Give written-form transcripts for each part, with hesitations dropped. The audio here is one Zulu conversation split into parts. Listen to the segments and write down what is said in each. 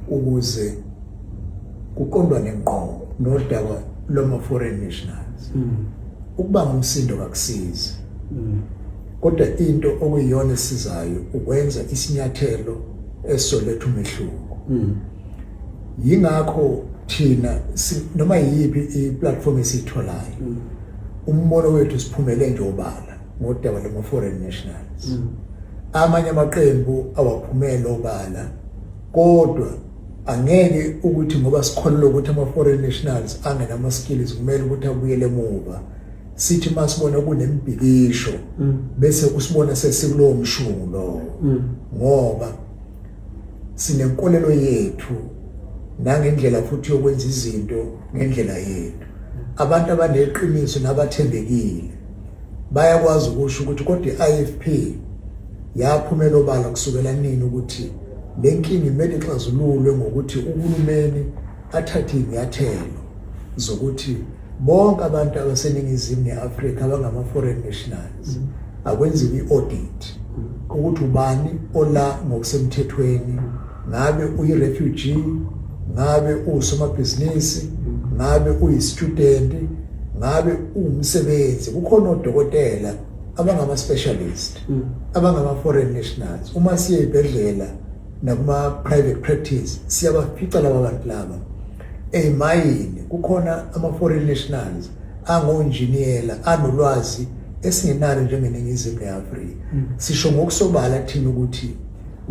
Ukuze kuqondwane ngqo nodaba lwama foreign nationals. Ukuba ngumsindo kakusizi. Kodwa into okuyiyona esizayo ukwenza isinyathelo esizoletha umehluko. Yingakho thina noma yiyiphi i-platform esiyitholayo, umbono wethu siphumele nje obala ngodaba lama foreign nationals. Amanye amaqembu awaphumele obala, kodwa angeke ukuthi ngoba sikholelwa ukuthi ama-foreign nationals angenama skills kumele ukuthi abuyele emuva, sithi masibona kunembhikisho bese usibona sesikulowo mshungu lowo, ngoba sinenkolelo yethu nangendlela futhi yokwenza izinto ngendlela yethu. Abantu abaneqiniso nabathembekile bayakwazi ukusho ukuthi kodwa i-IFP yaphumela obala kusukela nini ukuthi le nkinga imele ixazululwe ngokuthi uhulumeni athathe iy'nyathelo zokuthi bonke abantu abaseNingizimu ne-Afrika abangama-foreign nationals akwenziwe i-audit ukuthi ubani ola ngokusemthethweni, ngabe uyi-refugee, ngabe uwusomabhizinisi, ngabe uyi-student, ngabe uwumsebenzi. Kukhona odokotela abangama-specialist abangama-foreign nationals. Uma siye ey'bhedlela nakuma-private practice siyabafica laba bantu laba. Ey'mayini kukhona ama-foreign nationals angonjiniyela anolwazi esingenalo njengeNingizimu ne-Afrika. Sisho ngokusobala thina ukuthi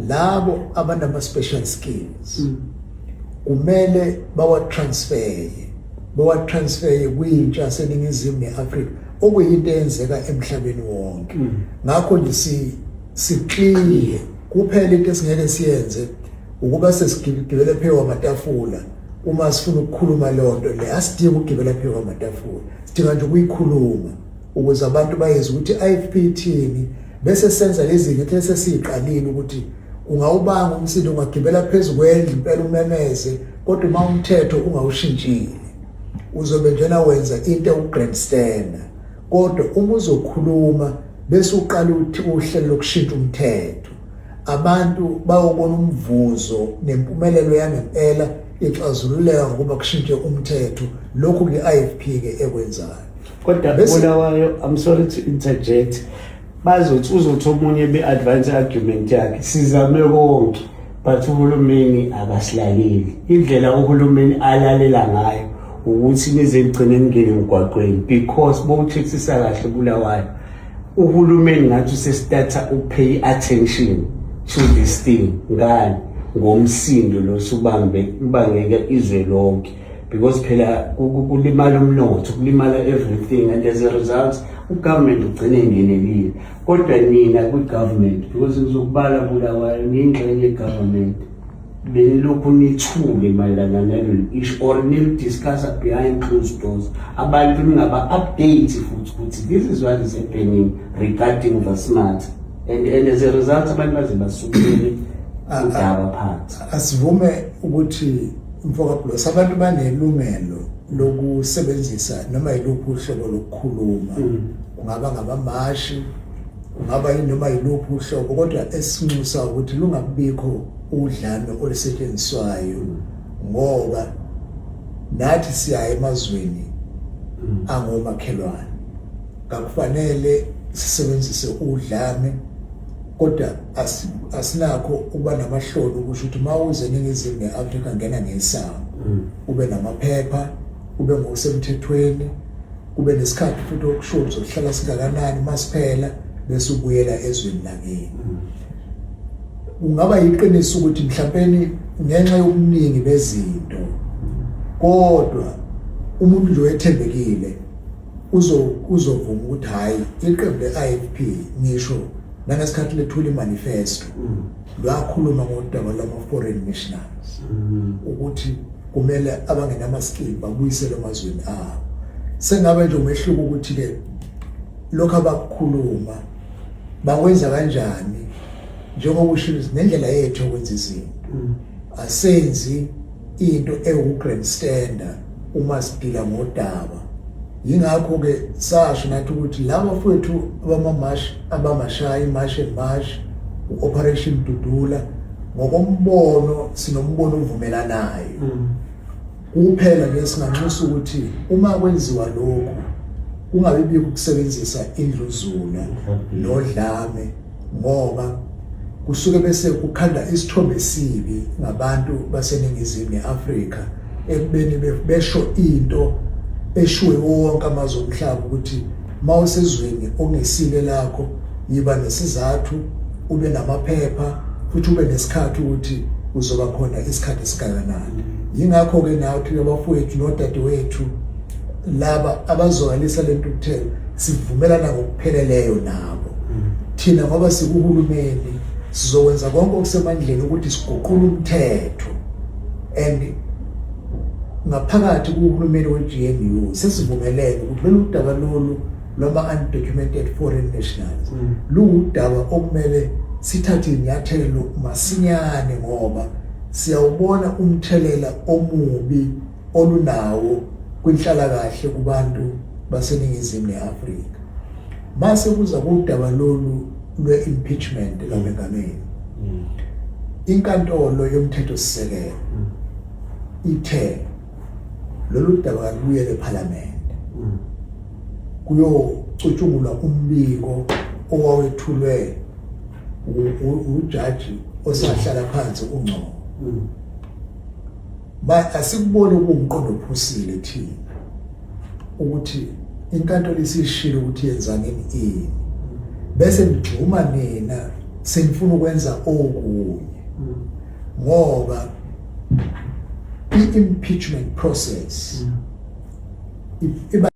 labo abanama-special skills kumele bawa-transfeye kwintsha yaseNingizimu ne-Afrika, okuyinto eyenzeka emhlabeni wonke. Ngakho nje si-clear kuphela. Into esingeke siyenze ukuba sesigibele phezu kwamatafula uma sifuna ukukhuluma leyo nto le. Asidingi ukugibela phezu kwamatafula, sidinga nje ukuyikhuluma ukuze abantu bayezwe ukuthi i-IFP ithini, bese senza lezi zinto esesiyiqalile. Ukuthi ungawubanga umsindo, ungagibela phezu kwendlu impela umemeze, kodwa uma umthetho ungawushintshile uzobe njena wenza into ewu-grandstander. Kodwa uma uzokhuluma bese uqala uhlelo lokushintsha umthetho, abantu bayobona umvuzo nempumelelo yangempela ixazululeka ngokuba kushintshe umthetho. Lokhu ke-IFP ke ekwenzayo. Kodwa Bulawayo, I'm sorry to interject, bazothi uzothi omunye be-advance argument yakhe, sizame konke but uhulumeni akasilaleli. Indlela uhulumeni alalela ngayo ukuthi nize nigcine ningene emgwaqweni, because bowucheckisisa kahle Bulawayo, uhulumeni ngathi use-starta uku-pay attention to this thing ngani ngomsindo lo subambe ubangeke izwe lonke, because phela kulimala umnotho, kulimala everything, and as a result u-government ugcine engenelile. Kodwa nina kwi-government, because ngizokubala Bulawayo, niyingxenye ye-government, benilokhu nithule mayelana nalolu issue or nili-discussa behind closed doors, abantu ningaba-update futhi ukuthi this is what is happening regarding the smart and as a result abantu baze basukele udaba phansi. Asivume ukuthi, mfoka abantu banelungelo lokusebenzisa noma yiluphi uhlobo lokukhuluma, kungaba ngabamashi, kungaba yinoma yiluphi uhlobo, kodwa esinxusa ukuthi lungabikho udlame olusetshenziswayo, ngoba nathi siya emazweni angomakhelwane, kakufanele sisebenzise udlame. Kodwa asinakho ukuba namahloni ukusho ukuthi uma uze eNingizimu ne-Afrika, ngena ngesango, ube namaphepha, ube ngokusemthethweni, kube nesikhathi futhi okusho uzohlala singakanani, masiphela bese ubuyela ezweni lakini. Kungaba yiqiniso ukuthi mhlawumbe ngenxa yobuningi bezinto, kodwa umuntu nje wethembekile uzovuma ukuthi hayi, iqembu le-IFP ngisho nangesikhathi lethula i-manifesto lwakhuluma ngodaba lwama-foreign nationals, ukuthi kumele abangenama-skill babuyiselwe emazweni abo. Sengabe nje umehluko ukuthi-ke lokhu abakukhuluma bakwenza kanjani. Njengoba ushilo, nendlela yethu yokwenza izinto, asenzi into ewu-grandstander uma sidila ngodaba. Yingakho-ke sasho nathi ukuthi laba fowethu abamamashi, abamashayi, March and March, u-Operation Dudula, Ngokombono sinombono ovumelanayo. Kuphela nje singanxusa ukuthi uma kwenziwa lokhu kungabi bikho ukusebenzisa indluzula nodlame, ngoba kusuke bese kukhanda isithombe esibi ngabantu baseNingizimu neAfrika ekubeni besho into eshiwe wonke amazwe omhlaba ukuthi mawusezweni ongesile lakho, yiba nesizathu, ube namaphepha futhi ube nesikhathi ukuthi uzoba khona isikhathi esingakanani. Yingakho-ke nathi abafowethu nodadewethu laba abazwakalisa le ntukuthelo sivumelana ngokupheleleyo nabo. Thina ngoba sikuhulumeni sizokwenza konke okusemandleni ukuthi siguqule umthetho, and ngaphakathi kuhulumeni we-GNU sesivumelene ukuthi lolu daba lolu lwama-undocumented foreign nationals luwudaba okumele sithathe inyathelo masinyane, ngoba siyawubona umthelela omubi olunawo kwinhlalakahle kubantu baseNingizimu ne-Afrika. Mase kuza kudaba lolu lwe-impeachment kamengameli, inkantolo yomthetho-sisekelo ithe lolu daba kalubuyele ePhalamende kuyocutshungulwa umbiko owawethulwe ujaji osahlala phansi uNgcobo. Ba asikuboni kuwumqondo ophusile thina ukuthi inkantolo isishilo ukuthi yenzani ini, bese nijuma nina senifuna ukwenza okunye, ngoba i-impeachment process iba